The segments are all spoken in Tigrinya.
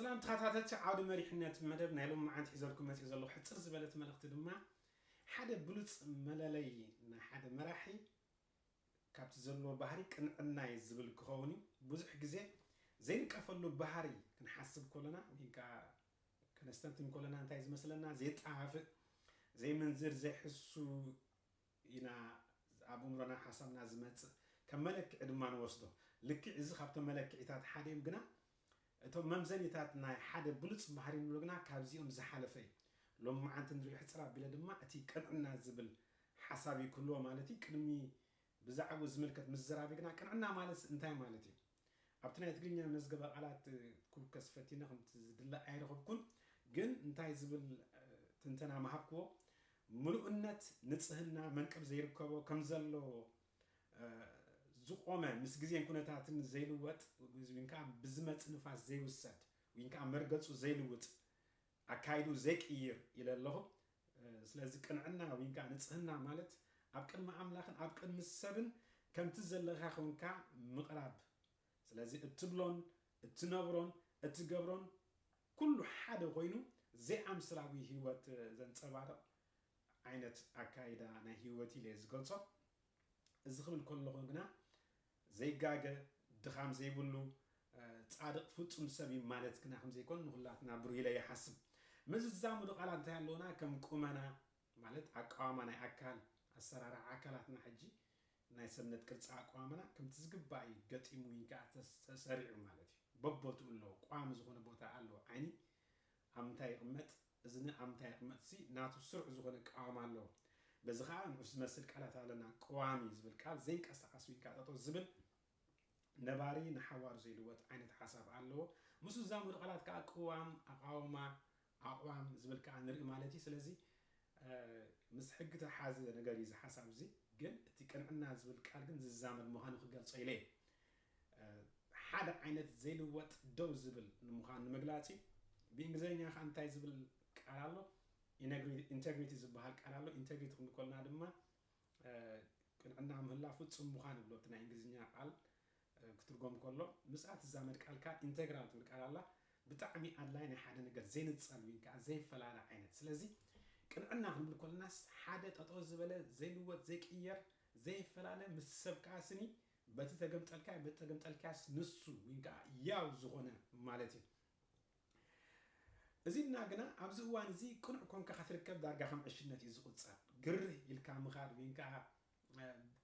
ሰላም ተኸታተልቲ ዓውዲ መሪሕነት መደብ ናይ ሎሚ መዓልቲ ሒዘልኩም መፅእ ዘለኹ ሕፅር ዝበለት መልእኽቲ ድማ ሓደ ብሉፅ መለለይ ናይ ሓደ መራሒ ካብቲ ዘለዎ ባህሪ ቅንዕና እዩ ዝብል ክኸውን እዩ። ብዙሕ ግዜ ዘይንቀፈሉ ባህሪ ክንሓስብ ከለና ወይ ከዓ ከነስተንትን ከለና እንታይ ዝመስለና? ዘይጠፋፍእ፣ ዘይምንዝር፣ ዘይሕሱ ኢና ኣብ እምሮና ሓሳብና ዝመፅእ ከም መለክዒ ድማ ንወስዶ። ልክዕ እዚ ካብቶም መለክዒታት ሓደ እዮም። ግና እቶም መምዘኒታት ናይ ሓደ ብሉፅ ባህሪ ንብሎ ግና ካብዚኦም ዝሓለፈ እዩ። ሎም መዓንቲ ንሪኦ ሕፅር ኣቢለ ድማ እቲ ቅንዕና ዝብል ሓሳብ እዩ ክህልዎ ማለት እዩ። ቅድሚ ብዛዕባኡ ዝምልከት ምዝራብ ግና ቅንዕና ማለት እንታይ ማለት እዩ? ኣብቲ ናይ ትግርኛ መዝገበ ቃላት ክውከስ ፈቲነ ከምቲ ዝድለ ኣይረኸብኩን። ግን እንታይ ዝብል ትንተና ምሃብክዎ? ምሉእነት፣ ንጽህና፣ መንቅብ ዘይርከቦ ከም ዘሎ ዝቆመ፣ ምስ ግዜን ኩነታትን ዘይልወጥ፣ ወይ ከዓ ብዝመጽእ ንፋስ ዘይውሰድ ወይ ከዓ መርገጹ ዘይልውጥ፣ ኣካይዱ ዘይቅይር ኢለ ኣለኹ። ስለዚ ቅንዕና ወይ ከዓ ንጽህና ማለት ኣብ ቅድሚ ኣምላኽን ኣብ ቅድሚ ሰብን ከምቲ ዘለኻ ኮንካ ምቕራብ። ስለዚ እትብሎን እትነብሮን እትገብሮን ኩሉ ሓደ ኮይኑ ዘይኣምስላዊ ህይወት ዘንጸባርቕ ዓይነት ኣካይዳ ናይ ህይወት ኢለ ዝገልጾ። እዚ ክብል ከለኹ ግና ዘይጋገ፣ ድኻም ዘይብሉ፣ ጻድቕ ፍጹም ሰብ እዩ ማለት ግና ከም ዘይኮን ንኹላትና ብሩህ ኢለ ይሓስብ። መዝዛሙዱ ቃላት እንታይ ኣለውና? ከም ቁመና ማለት ኣቃዋማ ናይ ኣካል፣ ኣሰራርሓ ኣካላትና ሕጂ ናይ ሰብነት ቅርጺ ኣቃዋማና ከምቲ ዝግባእ እዩ ገጢሙ ወይ ከዓ ተስ-፣ ተሰሪዑ ማለት እዩ። በቦትኡ ኣለዎ፣ ቋሚ ዝኾነ ቦታ ኣለዎ። ዓይኒ ኣብ ምንታይ ይቕመጥ፣ እዝኒ ኣብ ምንታይ ይቕመጥ ሲ ናቱ ስሩዕ ዝኾነ ቅዋም ኣለዎ። በዚ ከዓ ንዑስ ዝመስል ቃላት ኣለና። ቅዋም እዩ ዝብል ቃል ዘይንቀሳቐስ ወይ ከዓ ጠጠው ዝብል ነባሪ ንሓዋሩ ዘይልወጥ ዓይነት ሓሳብ ኣለዎ። ምስ ዝዛመዱ ቃላት ከዓ ቅዋም፣ ኣቃውማ፣ ኣቕዋም ዝብል ከዓ ንርኢ ማለት እዩ። ስለዚ ምስ ሕጊ ተሓዘ ነገር እዩ እዚ ሓሳብ እዚ። ግን እቲ ቅንዕና ዝብል ቃል ግን ዝዛመድ ምዃኑ ክገልጾ ኢለ እየ። ሓደ ዓይነት ዘይልወጥ ደው ዝብል ንምዃኑ ንምግላጽ እዩ። ብእንግሊዝኛ ከዓ እንታይ ዝብል ቃል ኣሎ? ኢነግሪ-፣ ኢንቴግሪቲ ዝበሃል ቃል ኣሎ። ኢንቴግሪቲ ክንብል ከለና ድማ ቅንዕና ምህላ ፍጹም ምዃን ይብሎ እቲ ናይ እንግሊዝኛ ቃል ክትርጎም ከሎ። ምስኣ ትዛመድ ቃል ከዓ ኢንቴግራል ትብል ቃል ኣላ። ብጣዕሚ ኣድላይ ናይ ሓደ ነገር ዘይንጸል ወይ ከዓ ዘይፈላለ ዓይነት። ስለዚ ቅንዕና ክንብል ከለናስ ሓደ ጠጠው ዝበለ ዘይልወጥ ዘይቅየር ዘይፈላለ ምስ ሰብ ከዓ ስኒ በቲ ተገምጠልካ በቲ ተገምጠልካስ ንሱ ወይ ከዓ ያው ዝኾነ ማለት እዩ። እዚና ግና ኣብዚ እዋን እዚ ቅኑዕ ኮንካ ክትርከብ ዳርጋ ከም ዕሽነት እዩ ዝቑጸር። ግርህ ኢልካ ምኻድ ወይ ከዓ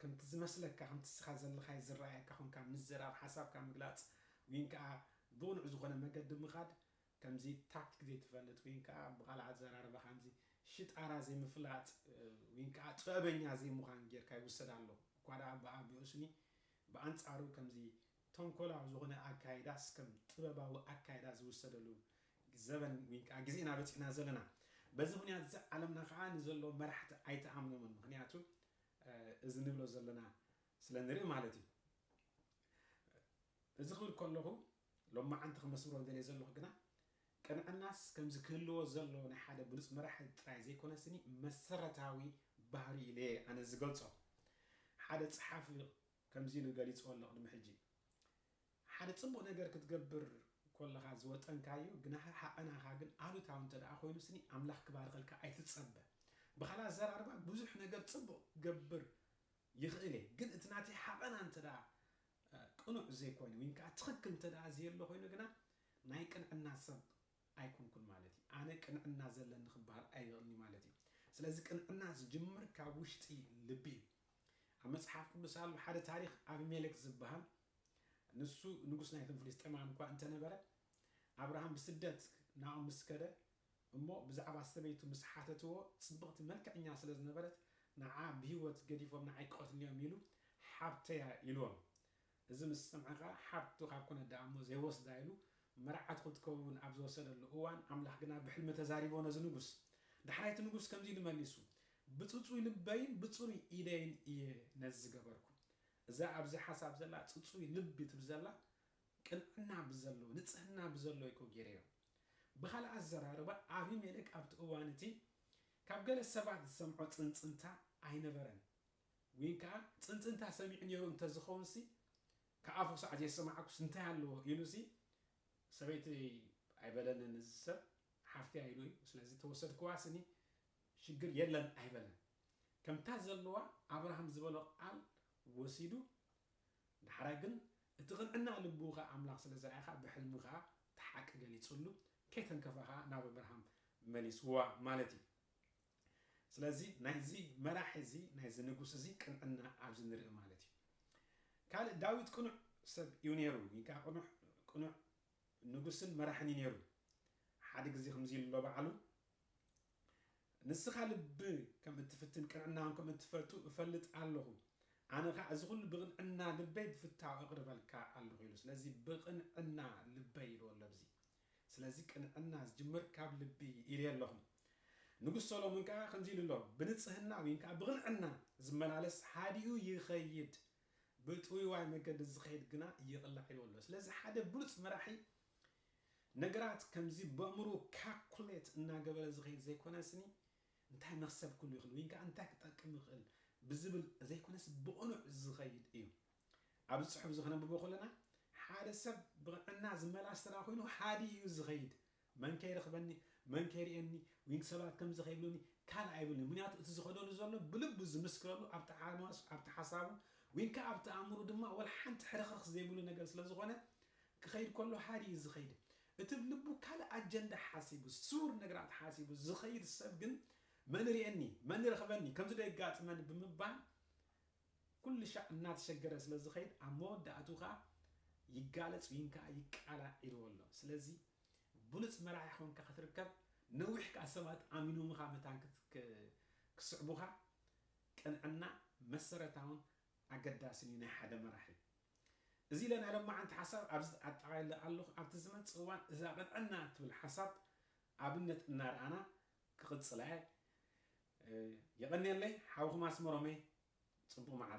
ከምቲ ዝመስለካ ከምቲ ስኻ ዘለኻይ ዝረኣየካ ኮንካ ምዝራብ ሓሳብካ ምግላፅ ወይ ከዓ ብቕኑዕ ዝኾነ መገዲ ምኻድ ከምዚ ታክቲክ ዘይትፈልጥ ወይ ከዓ ብቃል ኣዘራርባ ከምዚ ሽጣራ ዘይምፍላጥ ወይ ከዓ ጥበበኛ ዘይምዃን ጌርካ ይውሰድ ኣሎ። እኳ ደኣ ብኣ ብእስኒ ብኣንጻሩ ከምዚ ተንኮላዊ ዝኾነ ኣካይዳስ ከም ጥበባዊ ኣካይዳ ዝውሰደሉ ዘበን ወይ ከዓ ግዜ ኢና በፂሕና ዘለና። በዚ ምክንያት እዚ ዓለምና ከዓ ንዘለዉ መራሕቲ ኣይተኣምኖምን። ምክንያቱ እዚ ንብሎ ዘለና ስለ ንርኢ ማለት እዩ። እዚ ክብል ከለኹ ሎማዓንቲ ክመስብሮ እንደልየ ዘለኹ ግና ቅንዕናስ ከምዚ ክህልዎ ዘለዎ ናይ ሓደ ብሉፅ መራሒ ጥራይ ዘይኮነስኒ መሰረታዊ ባህሪ ኢለ ኣነ ዝገልፆ። ሓደ ፀሓፊ ከምዚ ኢሉ ገሊፅዎ ኣሎ ቅድሚ ሕጂ። ሓደ ፅቡቕ ነገር ክትገብር ከለኻ ዝወጠንካዮ ግና ሓቐናኻ ግን ኣሉታዊ እንተ ደኣ ኮይኑ ስኒ ኣምላኽ ክባርኸልካ ኣይትጸበ። ብኻልእ ኣዘራርባ ብዙሕ ነገር ፅቡቕ ክገብር ይኽእል እየ፣ ግን እቲ ናተይ ሓቐና እንተ ደኣ ቅኑዕ ዘይኮይኑ ወይ ከዓ ትኽክል እንተ ደኣ ዘየሎ ኮይኑ ግና ናይ ቅንዕና ሰብ ኣይኮንኩን ማለት እዩ። ኣነ ቅንዕና ዘለኒ ክበሃል ኣይኽእልኒ ማለት እዩ። ስለዚ ቅንዕና ዝጅምር ካብ ውሽጢ ልቢ እዩ። ኣብ መፅሓፍ ቅዱስ ኣሎ ሓደ ታሪክ ኣቢሜሌክ ዝበሃል ንሱ ንጉስ ናይቶም ፍልስጤማውያን እኳ እንተነበረ ኣብርሃም ብስደት ናብኡ ምስ ከደ እሞ ብዛዕባ ሰበይቱ ምስ ሓተትዎ ፅብቕቲ መልክዕኛ ስለ ዝነበረት ንዓ ብህይወት ገዲፎም ንዓይ ክቐትልዮም ኢሉ ሓብተያ ኢልዎም። እዚ ምስ ሰምዐ ከኣ ሓብቱ ካብ ኮነት ደኣ እሞ ዘይወስዳ ኢሉ መርዓት ክትከውን ኣብ ዝወሰደሉ እዋን ኣምላኽ ግና ብሕልሚ ተዛሪቦ ነዚ ንጉስ። ዳሕራይ እቲ ንጉስ ከምዚ ኢሉ መሊሱ፣ ብፅፁይ ልበይን ብፅሩይ ኢደይን እየ ነዚ ዝገበርኩ። እዛ ኣብዚ ሓሳብ ዘላ ፅፁይ ልቢ ትብል ዘላ ቅንዕና ብዘለዎ ንፅህና ብዘለዎ ይኮ ገይረዮ። ብኻልእ ኣዘራርባ ኣቢሜሌክ ኣብቲ እዋን እቲ ካብ ገለ ሰባት ዝሰምዖ ፅንፅንታ ኣይነበረን። ወይ ከዓ ፅንፅንታ ሰሚዑ ነይሩ እንተዝኸውን ሲ ከኣፉ ክሳዕ ዘይሰማዕኩስ እንታይ ኣለዎ ኢሉ ሲ ሰበይቲ ኣይበለንን እዚ ሰብ፣ ሓፍትያ ኢሉ እዩ። ስለዚ ተወሰድክዋ ስኒ ሽግር የለን ኣይበለን። ከምታ ዘለዋ ኣብርሃም ዝበሎ ቃል ወሲዱ ዳሕራይ ግን እቲ ቅንዕና ልቡ ኸዓ ኣምላኽ ስለ ዘርኣየ ኸዓ ብሕልሚ ኸዓ እቲ ሓቂ ገሊጹሉ ከይተንከፈ ኸዓ ናብ ኣብርሃም መሊስዋ ማለት እዩ። ስለዚ ናይዚ መራሒ እዚ ናይዚ ንጉስ እዚ ቅንዕና ኣብዚ ንርኢ ማለት እዩ። ካልእ ዳዊት ቅኑዕ ሰብ እዩ ነይሩ። ወይ ከዓ ቅኑዕ ቅኑዕ ንጉስን መራሕን እዩ ነይሩ። ሓደ ግዜ ከምዚ ኢሉ ኣሎ ባዕሉ ንስኻ ልቢ ከም እትፍትን ቅንዕናን ከም እትፈልጡ እፈልጥ ኣለኹ። ኣነ ኸዓ እዚ ኩሉ ብቕንዕና ልበይ ብፍታው እቕርበልካ ኣለኹ ኢሉ። ስለዚ ብቕንዕና ልበይ ኢልዎ ኣሎ ኣብዚ። ስለዚ ቅንዕና ዝጅምር ካብ ልቢ ኢለ ኣለኹ። ንጉስ ሰሎሞን ከኣ ከምዚ ኢሉ ኣሎ፣ ብንጽህና ወይ ከኣ ብቕንዕና ዝመላለስ ሃዲኡ ይኸይድ፣ ብጥውይዋይ መገዲ ዝኸይድ ግና ይቕላዕ ኢልዎ ኣሎ። ስለዚ ሓደ ብሉጽ መራሒ ነገራት ከምዚ በእምሮ ካልኩሌት እናገበረ ዝኸይድ ዘይኮነስኒ እንታይ መኽሰብ ክህሉ ይኽእል ወይ ከዓ እንታይ ክጠቅም ይኽእል ብዝብል ዘይኮነስ ብቕኑዕ ዝኸይድ እዩ። ኣብዚ ፅሑፍ እዚ ክነብቦ ከለና ሓደ ሰብ ብቕንዕና ዝመላስ ተራ ኮይኑ ሃዲ እዩ ዝኸይድ። መን ከይረኽበኒ፣ መን ከይርእየኒ፣ ወይ ሰባት ከምዚ ከይብሉኒ ካልእ ኣይብሉን። ምክንያቱ እቲ ዝኸደሉ ዘሎ ብልቡ ዝምስክረሉ ኣብቲ ሓማስ ኣብቲ ሓሳቡ ወይ ከዓ ኣብቲ ኣእምሮ ድማ ወላ ሓንቲ ሕርኽርኽ ዘይብሉ ነገር ስለ ዝኾነ ክኸይድ ከሎ ሃዲ እዩ ዝኸይድ። እቲ ብልቡ ካልእ ኣጀንዳ ሓሲቡ ስውር ነገራት ሓሲቡ ዝኸይድ ሰብ ግን መን ርእየኒ መን ረኽበኒ ከምዚ ዶ የጋጥመኒ ብምባል ኩሉ ሻዕ እናተሸገረ ስለ ዝኸይድ ኣብ መወዳእቱ ከዓ ይጋለፅ ወይን ከዓ ይቃላዕ ኢልዎ ኣሎ። ስለዚ ብሉፅ መራሒ ኮንካ ክትርከብ ነዊሕ ከዓ ሰባት ኣሚኖምኻ መታን ክት- ክ- ክስዕቡኻ ቅንዕና መሰረታውን ኣገዳስን እዩ ናይ ሓደ መራሒ። እዚ ኢለ ናይ ሎማዓንቲ ሓሳብ ኣብዚ ኣጠቓሊለ ኣለኹ። ኣብቲ ዝመፅእ እዋን እዛ ቅንዕና እትብል ሓሳብ ኣብነት እናረኣና ክቕፅላ እየ። የቐንየለይ ሓውኹም ኣስመሮመይ። ፅቡቕ መዓልቲ።